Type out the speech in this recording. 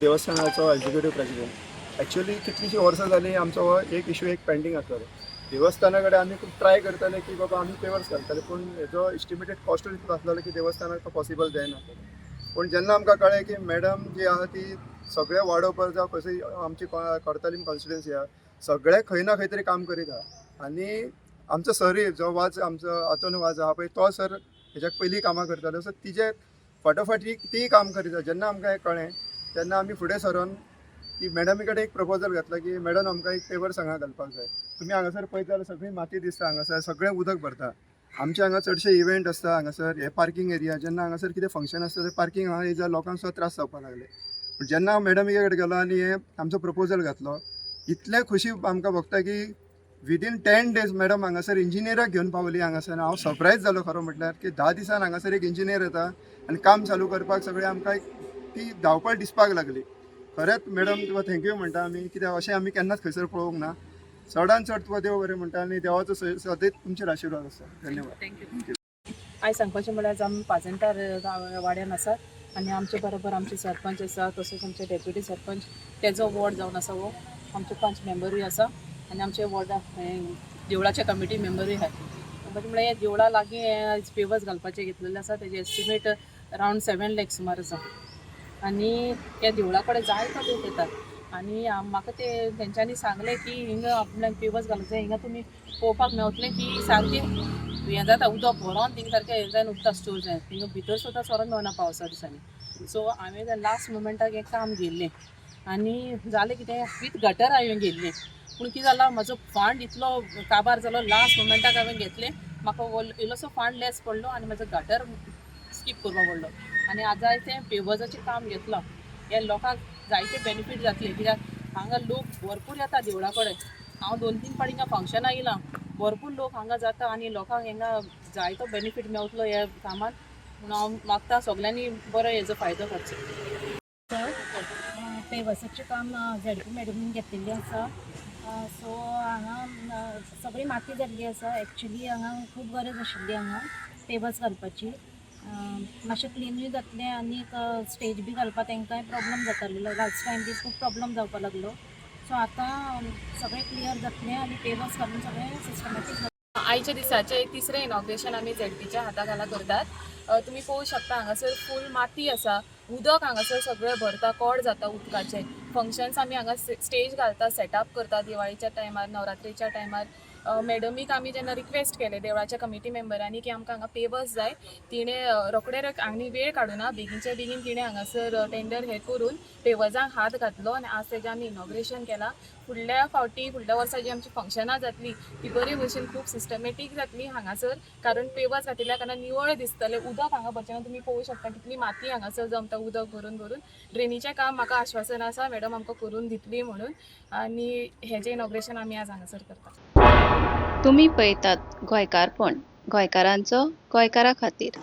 देवस्थानाचो executive president. Actually कितलीशीं वर्सां जालीं, आमचो हो एक इशू एक पेंडींग आसलेलो. देवस्थाना कडेन आमी खूब ट्राय करताले की बाबा आमी पेवर्स घालताले, पूण हेजो एस्टिमेटेड कॉस्टूय इतलो आसलेलो की देवस्थानाक तो पॉसिबल जायना. पूण जेन्ना आमकां कळ्ळें की मॅडम जी आहा ती सगळे वाडोभर जावं कसय आमची cortalim कॉन्स्टिट्युएन्सी आहा, सगळे खंय ना खंय तरी काम करीत आहा. आनी आमचो सरूय जो वाज, आमचो आंतोन वाज आहा पळय, तो सर हेज्याक पयलीं कामां करतालो, सो तिजे फाटोफाट तीय काम करीत आहा. जेन्ना आमकां हें कळ्ळें तेन्ना आमी फुडें सरोन की मॅडमी कडेन एक प्रपोजल घातला की मॅडम, आमकां एक पेवर्स हांगा घालपाक जाय. तुमी हांगासर पळयत जाल्यार सगळी माती दिसता. हांगासर सगळें उदक भरता. आमचे हांगा चडशे इव्हेंट आसता. हांगासर हे पार्किंग एरिया, जेन्ना हांगासर कितें फंक्शन आसता ते पार्किंग हांगा येयत जाल्यार लोकांक सुद्दां त्रास जावपाक लागले. पूण जेन्ना हांव मॅडमी कडेन गेलो आनी हे आमचो प्रपोजल घातलो, इतलें खुशी आमकां भोगता की विदीन 10 डेज मॅडम हांगासर इंजिनियराक घेवन पावली हांगासर. हांव सरप्रायज जालो खरो म्हटल्यार की 10 दिसान हांगासर एक इंजिनियर येता आनी काम चालू करपाक सगळें आमकां एक ती धांवपळ दिसपाक लागली. खरेंच मॅडम, तुका thank you म्हणटा आमी, कित्याक अशें आमी केन्नाच खंयसर पळोवंक ना. चडान चड तुका देव बरें म्हणटा आनी देवाचो सदैत तुमचेर आशिर्वाद आसा. धन्यवाद. Thank you. आयज सांगपाचें म्हळ्यार आज आमी पाजेंतार वाड्यान आसात आनी आमचे बरोबर आमचे सरपंच आसा, तसोच आमचे डेप्युटी सरपंच, तेजो वॉर्ड जावन आसा हो. आमचे पंच मेंबरूय आसा आनी आमचे वॉर्डा देवळाचे कमिटी मेंबरूय आहात. सांगपाचें म्हळ्यार हे देवळा लागीं हे पेवर्स घालपाचे घेतलेले आसा. तेजे एस्टिमेट अरावंड 7 लॅक्स सुमार आसा आनी त्या देवळा कडेन जायतो लोक येतात आनी म्हाका ते तेंच्यांनी सांगलें की हिंगा आपल्याक पेवर्स घालूंक जाय. हिंगा तुमी पळोवपाक मेवतलें की सारकें हें जाता, उदक भरोन थिंगा सारकें हें जायन उरता, स्टोर जायन. थिंगा भितर सुद्दां सरोन मेळना पावसा दिसांनी. सो हांवें लास्ट मुमेंटाक हें काम घेयल्लें आनी जालें कितें, वीथ गटर हांवें घेयल्लें. पूण कितें जालां, म्हजो फंड इतलो काबार जालो. लास्ट मुमेंटाक हांवें घेतलें, म्हाका इल्लोसो फंड लेस पडलो आनी म्हजो गटर स्कीप करपा पडलो आनी आज हांवें तें पेवर्साचें काम घेतलां. हे लोकांक जायते बेनिफीट जातले, कित्याक हांगा लोक भरपूर येता देवळा कडेन. हांव दोन तीन फावटी हिंगा फंक्शनाक येयलां. भरपूर लोक हांगा जाता आनी लोकांक हिंगा जायतो बेनिफीट मेवतलो ह्या कामान म्हणून हांव मागता, सगल्यांनी बरो हेजो फायदो करचो. पेवर्साचें काम झेडपी मॅडमीन घेतिल्लें आसा. सो हांगा सगळी माती जाल्ली आसा. एक्चुली हांगा खूब गरज आशिल्ली हांगा पेवर्स घालपाची. मातशें क्लिनूय जातलें आनीक स्टेज बी घालपाक तांकांय प्रॉब्लम जातालो. लास्ट टायम बी खूब प्रॉब्लम जावपाक लागलो. सो आतां सगळें क्लियर जातलें आनी पेवर्स घालून सगळें सिस्टमॅटीक. आयच्या दिसाचें तिसरें इनॉग्रेशन आमी झेडपीच्या हाता खाला करतात. तुमी पळोवंक शकता, हांगासर फूल माती आसा. उदक हांगासर सगळें भरता, कोड जाता उदकाचें. फंक्शन्स आमी हांगा स्टेज घालता, सेटअप करता दिवाळीच्या टायमार, नवरात्रीच्या टायमार. मॅडमीक आमी जेन्ना रिक्वेस्ट केलें देवळाच्या कमिटी मेंबरांनी की आमकां हांगा पेवर्स जाय, तिणें रोखडे आनी वेळ काडुना, बेगीनच्या बेगीन तिणें हांगासर टेंडर हें करून पेवर्सांक हात घातलो आनी आज तेजें आमी इनॉग्रेशन केलां. फुडल्या फावटी, फुडल्या वर्सा जी आमची फंक्शनां जातली ती बरी भशेन खूब सिस्टमॅटीक जातली हांगासर, कारण पेवर्स घातिल्ल्या कारणान निवळ दिसतलें. उदक हांगा भरचें ना. तुमी पळोवंक शकता कितली माती हांगासर जमता उदक भरून भरून. ड्रेनीचें काम म्हाका आश्वासन आसा, मॅडम आमकां करून दितली म्हणून. आनी हेजें इनॉग्रेशन आमी आज हांगासर करता. तुमी पळयतात गोंयकारपण, गोंयकारांचो गोंयकारा खातीर.